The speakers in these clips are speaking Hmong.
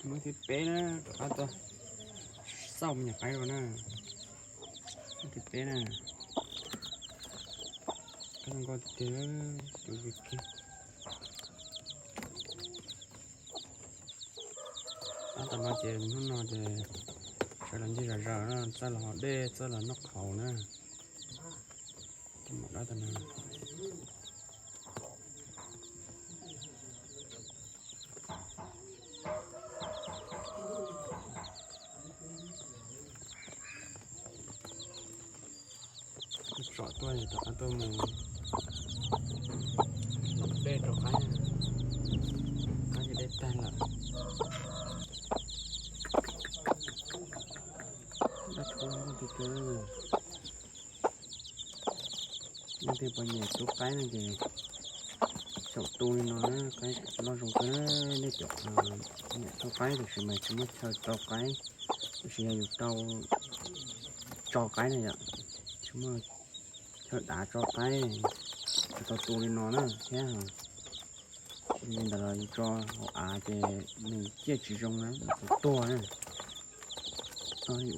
Hnub thib peb na, rov qab tuaj xauj me nyuam qaib no na. Hnub thib peb na, qaib zoo nkauj tiag tiag, cov vim kiag. Tab tom no ces hnub no ces sawv los ncig zom zaws na, txawj los haus dej, txawj los noj qhauv na. Tus maum dawb tag no. Tsom tuaj, tom qab tuaj mus los dej rau qaib, qaib ces dej tag lawm. Dab tsi tus twg, leej twg puas nyiam tu qaib no ces xyaum tu li no na, qaib loj zoo kawg. Nej cov nyiam tu qaib tiam sis mas tsis muaj chaw tso qaib, tiam sis yog yus rau tso qaib na yom, tsis muaj chaw dav tso qaib, tsis tau tu li no na thiab. Li ntawd los yus tso hauv av ces nws ciaj tsis zoo na, nws tsis tuag na.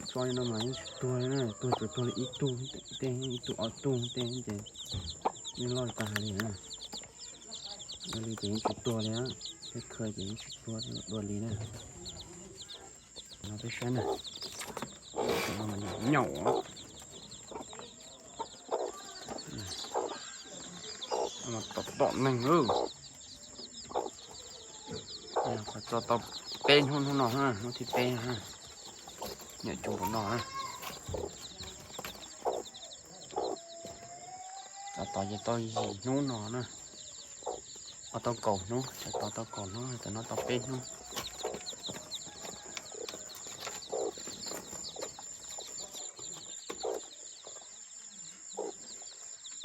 Tso li no mas yeej tsis tuag li na, tuag tsuas tuag li ib tug tej, ib tug ob tug tej ces yeej loj tag li na. Dua li ces yeej tsis tuag li, thiab khawb ces yeej tsis tuag dua li na. No peb saib na, nyaum, tom tom neeg lawm. Qhov tso tau peb hnub, hnub no hnub thib peb, niam coob npaum no. Tso tau ces tau yim hnub no na, tau kaum hnub, tso tau tau kaum hnub, tam no tau peb hnub.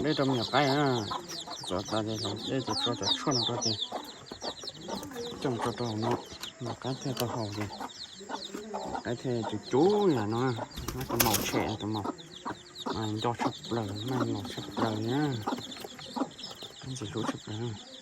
Dej rau me nyuam qaib na, tso tas ces dej ces tso cov tshuaj no rau ces coj tso rau hauv no, me nyuam qaib thiaj tau haus ces qaib thiaj cuv cuv li no, tau maum tshem tau maum, mas nco tshaj plaws, mas los tshaj plaws li na, ntxim hlub tshaj plaws.